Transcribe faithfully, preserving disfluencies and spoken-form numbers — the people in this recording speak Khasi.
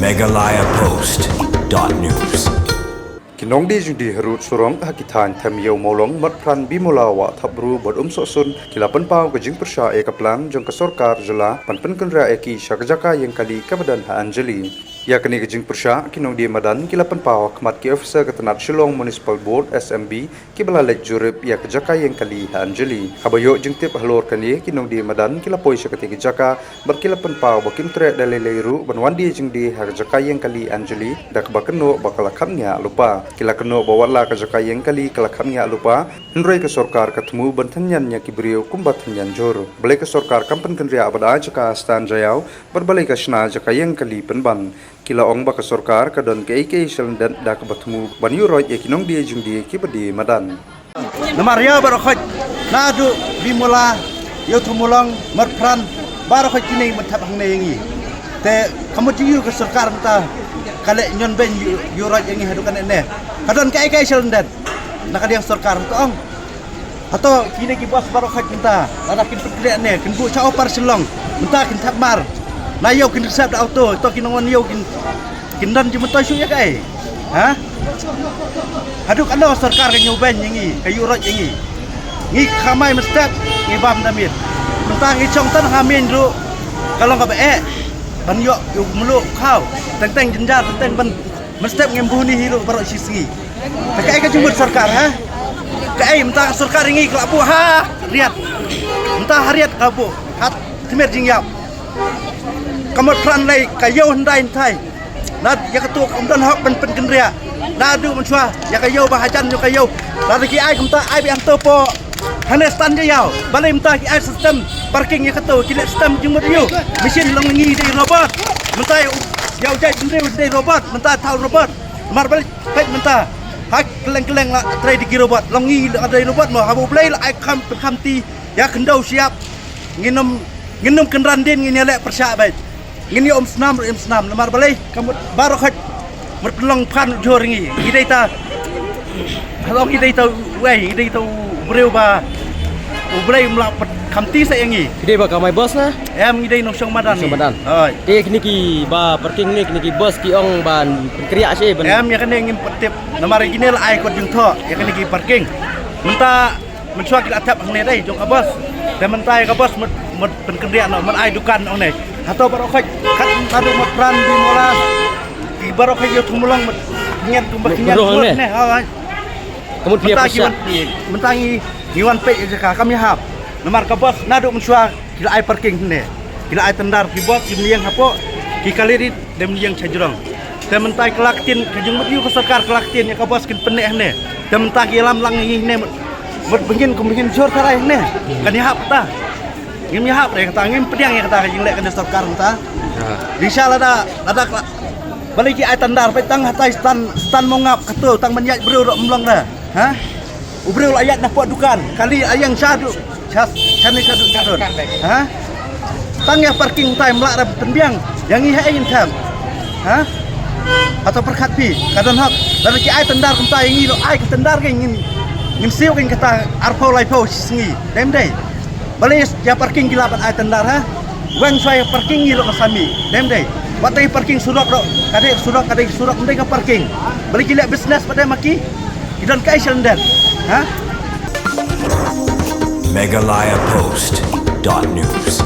Meghalaya Post dot news. Ki nongdie jingdie harud surok ha ki thaiñ Them Ïew Mawlong, Motphran, Bimula, Wahthapbru bad Umsohsun ki la pynpaw ka jingpyrshah ïa ka plan jong ka sorkar jylla ban pynkynriah ïa ki sha ka jaka ïeng kali kaba don ha Anjuli. Ïa kane ka jingpyrshah ki nongdie madan ki la pynpaw ha khmat ki officer ka tnat Shillong Municipal Board, S M B, kiba la leit jurip ïa ka jaka ïeng kali ha Anjuli. Haba ïoh jingtip halor kane, ki nongdie madan ki la poi sha katei ka jaka bad ki la pynpaw ba kim treh da lei lei ruh ban wan die jingdie ha ka jaka ïeng kali Anjuli da kaba kynnoh ba ka la khapngiah lypa. Ki la kynnoh ba watla ka jaka ïeng kali ka la khapngiah lypa, hynrei ka sorkar ka thmu ban tynñian ïa ki briew kumba tynñian jhur. Balei ka sorkar kam pynkynriah bad ai jaka stand jaiaw, bad balei ka shna jaka ïeng kali pynban? Ki la ong ba ka sorkar ka don kaei kaei shalyndet da kaba thmu ban ïuhroit ïa ki nongdie jingdie kiba die madan. Namar ïa baroh khoit, naduh Bimula, Ïew Thumulong, Motphran, baroh khoit kine ban thep hangne ïa ngi. Te ka mut jingïuh ka sorkar mynta ka leh ñion beiñ ïuh, ïuhroit ïa ngi haduh kane ne. Ka don kaei kaei shalyndet na ka liang sorkar, to ong. Hato kine ki bus baroh khoit mynta, lada kin pynkynriah ne, kin buh sha Upper Shillong, mynta kin thep mar. Na ïew kin reserve da auto, to ki nongwan ïew kin, kin don jingmyntoi shuh ïa kaei? Ha? Haduh katno sorkar ka ñiewbeiñ ïa ngi, ka ïuhroit ïa ngi? Ngi khamai mynstep, ngi bam da miet. Mynta ngi shong tang ha main ruh ka long kaba eh ban ïoh ïa u mluh u khaw. Teng teng jynjar, teng teng ban mynstep ngim bun hi ruh baroh shi sngi. Te kaei ka jingmut sorkar, ha? Kaei mynta ka sorkar ïa ngi ka la buh ha riat. Mynta ha riat ka buh. Ha tmier jingïap. Ka Motphran lei ka ïew hyndai hynthai. Na ïa kato kam don hok ban pynkynriah. Naduh mynshuwa ïa ka ïew ba hajan ïa ka ïew. Lada ki ai kumta ai beit hangto po. Hane stand jaiaw. Balei mynta ki ai system parking ïa kato, ki leh system jingmut ïew. Machine long ngi dei robot. Mynta ïa u, ïa u jait bynriew dei robot. Mynta thaw robot. Mar balei peit mynta. Ha kylleng kylleng la trei da ki robot. Long ngi la dei robot mo, haba U Blei la ai kham, kham ti ïa khyndew shyiap. Ngin ym, ngin ym kynran dien, ngin ïaleh pyrshah beit. Ngin ïa um snam ruh im snam, namar balei ka mut baroh khoit mut pynlong phan jhur ngi. Ngi dei ta, halong ngi dei ta uei, ngi dei ta u briew ba U Blei um lah pynkham ti sa ïa ngi. Ki dei ba kamai bus na? Em, ngi dei nongshong madan. Nongshong madan. Hoi. Te kine ki ba parking ne, kine ki bus ki ong ban pynkriah shi ban. Em, ïa kane ngim pat tip. Namar ïa kine la ai kot jingthoh ïa kine ki parking. Mynta mynshuwa ki la thep hangne dei jong ka bus. Te mynta ïa ka bus mut, mut pynkynriah noh, mut ai dukan noh ne. Hato baroh khoit, kat naduh Motphran, Bimula, ki baroh khoit Ïew Thumulong mut ngiat kumba ki ngiat mut ne, ha. Ka mut phi ïa pyrshah. Mynta ngi, mynta ngi, ngi wan peit ïa jaka kam ïahap. Namar ka bus naduh mynshuwa ki la ai parking hangne. Ki la ai tendar ki bus ki mliang hapoh, ki kali rit dem liang sha jrong. Te mynta ka la ktien, ka jingmut ïa ka sorkar ka la ktien ïa ka bus kin pynneh hangne. Te mynta ki lam lang ïa ngi hangne mut, mut ba ngin kum ba ngin jhur tharai hangne. Kan ïahap kata. Ngim ïahap re kata, ngim pdiang ïa kata ka jingleh kane sorkar mynta. Ha. Dei sha lada, lada ka, balei ki ai tendar peit tang hatai stand, stand mongap kato tang ban ïaid briew ruh ym long da. Ha? U briew la ïaid na pok dukan, kali ïeng shaduh, sha, shane shaduh shaduh. Ha? Tang ïa parking tai ym lah re pynbiang. Ïa ngi haei ngin them? Ha? Hato pyrkhat phi ka don hok? Lada ki ai tendar kumta ïa ngi ruh ai ka tendar ka ngin, ngin siew ka kata arphew laiphew shi sngi. Dei ym dei? Balei ïa parking ki lah ban ai tendar, ha? Weng shuwa ïa parking ngi ruh nga sami. Dei ym dei? Wat dei parking surok ruh, ka dei surok, ka dei surok, ym dei ka parking. Balei ki leh business pat dei ma ki? Ki don kaei shalyndet, ha? Meghalaya Post dot news.